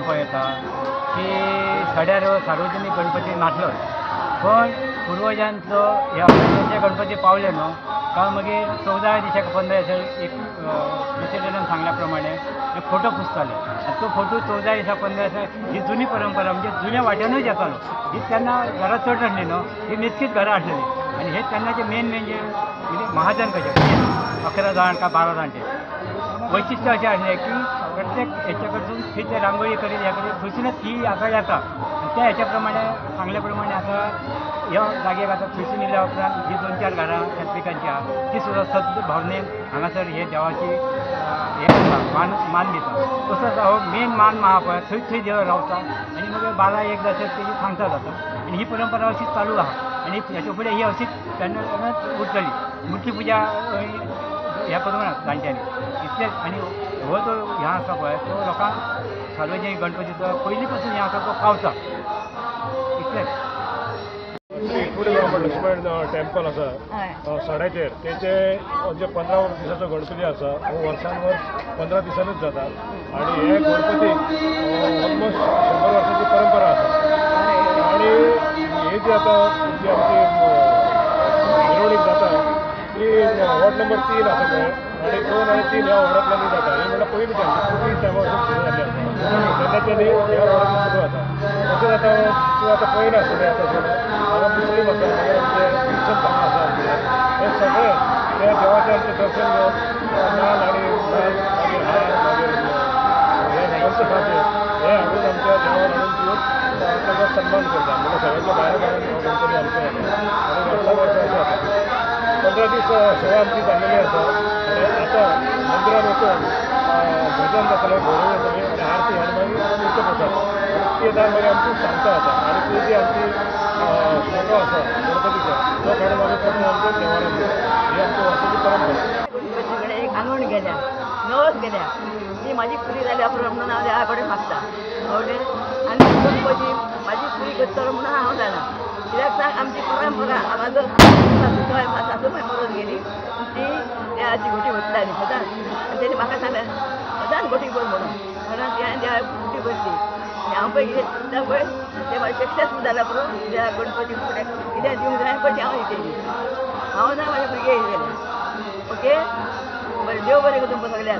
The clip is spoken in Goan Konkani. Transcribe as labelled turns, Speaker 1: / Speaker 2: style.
Speaker 1: सांगपाक येता की सड्यार सार्वजनीक गणपती नासलोच, पण पुर्वजांचो ह्या जे गणपती पावले न्हू काय मागीर 14व्या दिसा 15 दिसा एक प्रेसिडेंटान सांगल्या प्रमाणे एक फोटो पुजताले आनी तो फोटो 14 दिसा 15 दिसा ही जुनी परंपरा म्हणजे जुन्या वाट्यानूच येतालो. ही तेन्ना घरां चड नासली न्हू, ही मेजकीच घरां आसलेली आनी हे तेन्नाचे मेन म्हणजे महाजन कशे 11 जाण काय 12 जाण ते वैशिश्ट अशें आसलें की प्रत्येक हेच्या कडसून थंय ते रांगोळी करीत ह्या करीत थंयसूनच ही आतां येता आनी त्या हेच्या प्रमाणे सांगल्या प्रमाणे आतां ह्या जाग्याक आतां थंयसून येयल्या उपरांत ही 2-4 घरां कॅथलिकांची आहा ती सुद्दां सद्द भावनेन हांगासर हे देवाची हें करता, मान मान दिता. तसोच हो मेन मान आहा पळय थंय थंय देव रावता आनी मागीर 12-1 जासर तेजी सांगता जाता आनी ही परंपरा अशीच चालू आहा आनी हेच्या फुडें ही अशीच तेन्ना उरतली. मुर्ती पुजा हें करूंक ना जाणट्यांनी इतलेंच. आनी हो जो हें आसा पळय तो लोकांक सार्वजनीक गणपतीचो पयलीं पासून हें आसा तो पावता इतलेंच.
Speaker 2: लक्ष्मण टेम्पल आसा सड्याचेर, तेचे जे 15 दिसाचो गणपती आसा हो वर्सान वर्स 15 दिसांनीच जाता आनी हे गणपती ऑलमोस्ट 100 वर्सांची परंपरा आसा. आनी ही जी आतां जी आमची मिरवणूक जाता ती वॉर्ड नंबर 3 आसा पळय आनी 2 आनी 3 ह्या वॉर्डांतल्यान जाता. ही म्हणल्यार पयलींच्यान पुर्तुगीज टायमा वचून सुरू जाल्ली आसा तेन्नाच्यान ह्या वॉर्डांत सुरू जाता. तशेंच आतां तूं आतां पळयना आसतलें आतां हांगा मुस्लीम आसा, मागीर आमचे क्रिश्चन धर्म आसा, आमचे हे सगळे त्या देवाचें आमचें दर्शन घेवन नाल आनी नाल मागीर हार मागीर हे पंचखाद्य हे हाडून आमच्या देवान हाडून दिवन ताचो सन्मान करता. म्हणल्यार सगळ्यांच्या भायर भायर गणपती आमचो जाता आनी वर्सान वर्सां अशें जाता. 15 दीस सेवा आमची जाल्लेली आसा आनी आतां मंदिरान वचून भजन जातलें, भोजन जातलें आनी आरती आनी मागीर तीर्थ प्रसाद ती येता मागीर आमची सांगता जाता आनी ती जी आमची फोटो आसा गणपतीचो तो काडून मागीर परतून आमच्या देवारान दिता. ही आमची वर्साची परंपरा.
Speaker 3: गणपती कडेन एक आंगवण गेल्या, नवस गेल्या, ती म्हाजी पुरी जाल्या म्हणून हांव देवा कडेन मागता कळ्ळें. आनी गणपती म्हाजी पुरी करतलो म्हणून हांव जाणा, कित्याक सांग आमची परंपरा. म्हाजो सासूबाय मरोन गेली ती देवाची घोटी भरताली सदांच आनी तेणी म्हाका सांगलें सदांच घोटी भर म्हणून, म्हणून ती हांवें देवा घोटी भरली आनी हांव पळय कितें चिंतता पळय तें म्हाजें सक्सेसफूल जालां पुरो. देवा गणपती फुडें कितें दिवंक जाय पळय हांव दितली, हांव ना म्हाज्या भुरगे गेलें. ओके, बरें, देव बरें करूं तुमकां सगळ्यांक.